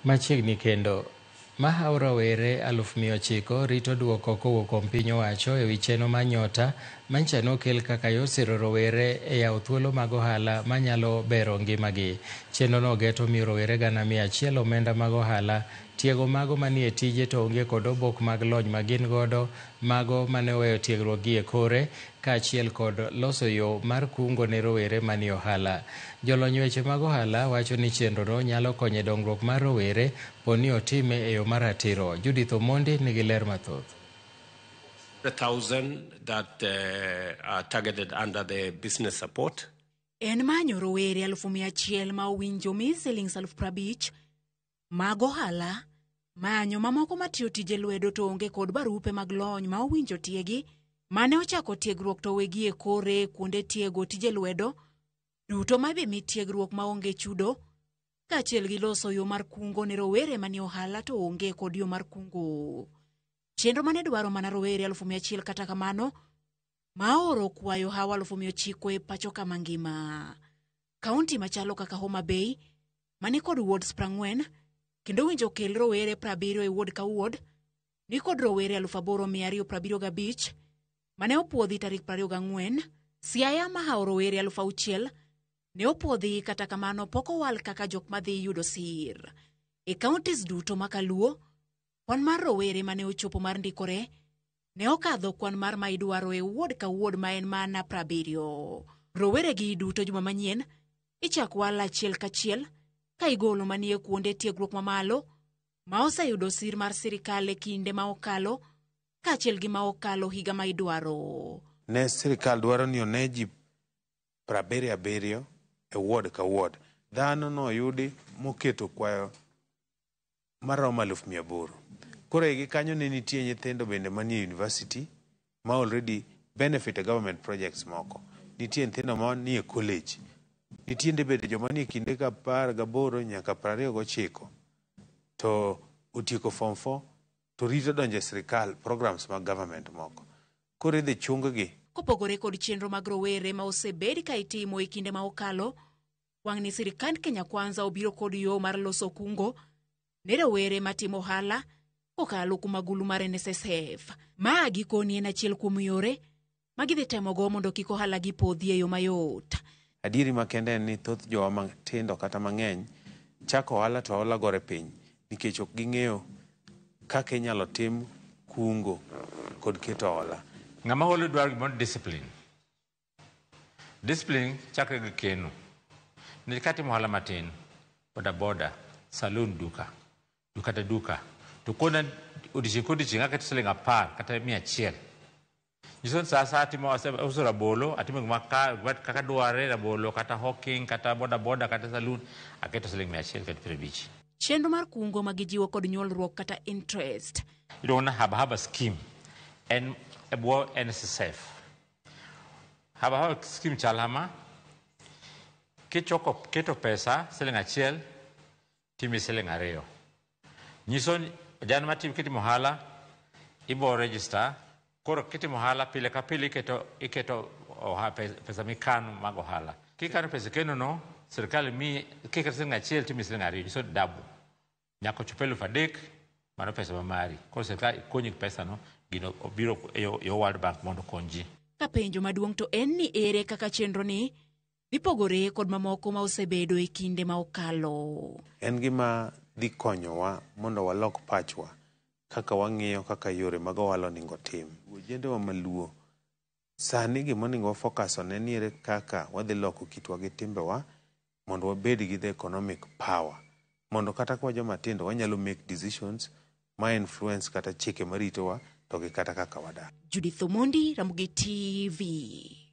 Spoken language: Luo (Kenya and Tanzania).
Machiegni kendo, mahawo rowere 900,000 rito duoko kowuok kuom piny owacho ewi chenro mar Nyota manyicha nokel kaka yor siro rowere e yawo thuolo mag ohala manyalo bero ngimagi. Chenrono geto miyo rowere 100,000 omenda mag ohala, tiego mago manie tije to onge kod obok mag lony ma gin godo, mago mane oweyo tiegruok gi e kore, kaachiel kod loso yo mar kungo ne rowere manie ohala. Jolony weche mag ohala wacho ni chenrono nyalo konyo e dongruok mar rowere poni otime e yo mar ratiro. Judith Omondi nigi ler mathoth. 1,000 that are targeted under the business support. En manyo rowere 100,000 ma owinjo mi silings 50,000 mag ohala, manyo mamoko matiyo tije lwedo to onge kod barupe mag lony ma owinjo tiegi, mane ochako tiegruok to wegi e kore kuonde tiego tije lwedo, duto ma ibi mi tiegruok maonge chudo, kaachiel gi loso yo mar kungo ne rowere manie ohala to onge kod yo mar kungo. Chenro mane dwaro mana rowere 100,000 kata kamano, ma oro kwayo hawa 900,000 e pacho kama ngima. Kaunti machalo kaka Homa Bay, mani kod wards 40, kendo winjo kel rowere 70 e ward ka ward, ni kod rowere 8,275, mane opuodhi tarik 24, Siaya mahawo rowere 6,000, ne opuodhi kata kamano pok owal kaka jok madhi yudo sir. E counties duto makaluo, kwan mar rowere mane ochopo mar ndikore ne okadho kwan mar ma idwaro e ward ka ward ma en mana 70. Rowere gi duto juma manyien ichak wal achiel kachiel ka igolo manie kuonde tiegruok mamalo ma oseyudo sir mar sirikal e kinde ma okalo kaachiel gi ma okalo higa ma idwaro. Ne sirikal dwaro ni one ji 77 e ward ka ward. Dhano noyudi moketo kwayo maromo 800,000. Koro igi kanyo ne nitie nyithindo bende manie university ma already benefit e government projects moko. Nitie nyithindo manie college. Nitie bende joma nie kinde ka 18 nyaka 29 to otieko form 4 to rito donjo e sirikal programs mag government moko. Koro idhi chung gi. Kopogore kod chenro mag rowere ma osebed ka itimo e kinde ma okalo, wang'ni sirikand Kenya Kwanza obiro kod yo mar loso kungo ne rowere matimo ohala kokalo kuom agulu mar NSSF. Ma gikoni en achiel kuom yore ma gidhi temogo mondo kik ohala gi podhi e yo mayot. Adieri makende en ni thoth jowa matindo kata mang'eny chako ohala to ohala gore piny nikech ok ging'eyo kaka inyalo tim kungo kod keto hola. Ng'ama holo dwaro gimoro discipline. Discipline chakre gi keno. Nikech katimo ohala matin, boda boda, saloon duka, duka ta duka, to kona odiochieng' kodiochieng' aketo siling 10 kata 100. Nyiso ni sa asaya atimo auso rabolo, atimo gima kaka dwarre, rabolo kata hawking, kata boda boda, kata saloon, aketo siling 100 kata 50. Chenro mar kungo ma gijiwo kod nyuolruok kata interest. Iluongo ni Haba Haba scheme en e bwo NSSF. Haba Haba scheme chal kama, kichoko keto pesa siling 1 timi siling 2. Nyiso ni jan matim kitimo ohala ibo register, koro kitimo ohala pile ka pile iketo pesa mikano mag ohala. Kikano pesa keno no, sirikal mi kiketo siling 1 timi siling 2, nyiso double. Nyaka ochop 3,000, mano pesa ma mari. Koro sirikal konyi gi pesa no, gino obiro e yo World Bank mondo okony ji. Ka penjo maduong' to en ni ere kaka chenro ni dhi pogore kod mamoko ma osebedo e kinde ma okalo. En gima dhi konyowa mondo walok pachwa kaka wang'iyo kaka yore mag ohala onego tim. Ojendewa maluo sani gima onego wa focus on en ni ere kaka wadhi loko kitwa gi timbewa mondo wabed gi the economic power. Mondo kata ka joma tindo wanyalo make decisions ma influence kata chike maritowa to gi kata kaka wadak. Judith Omondi, Ramogi TV.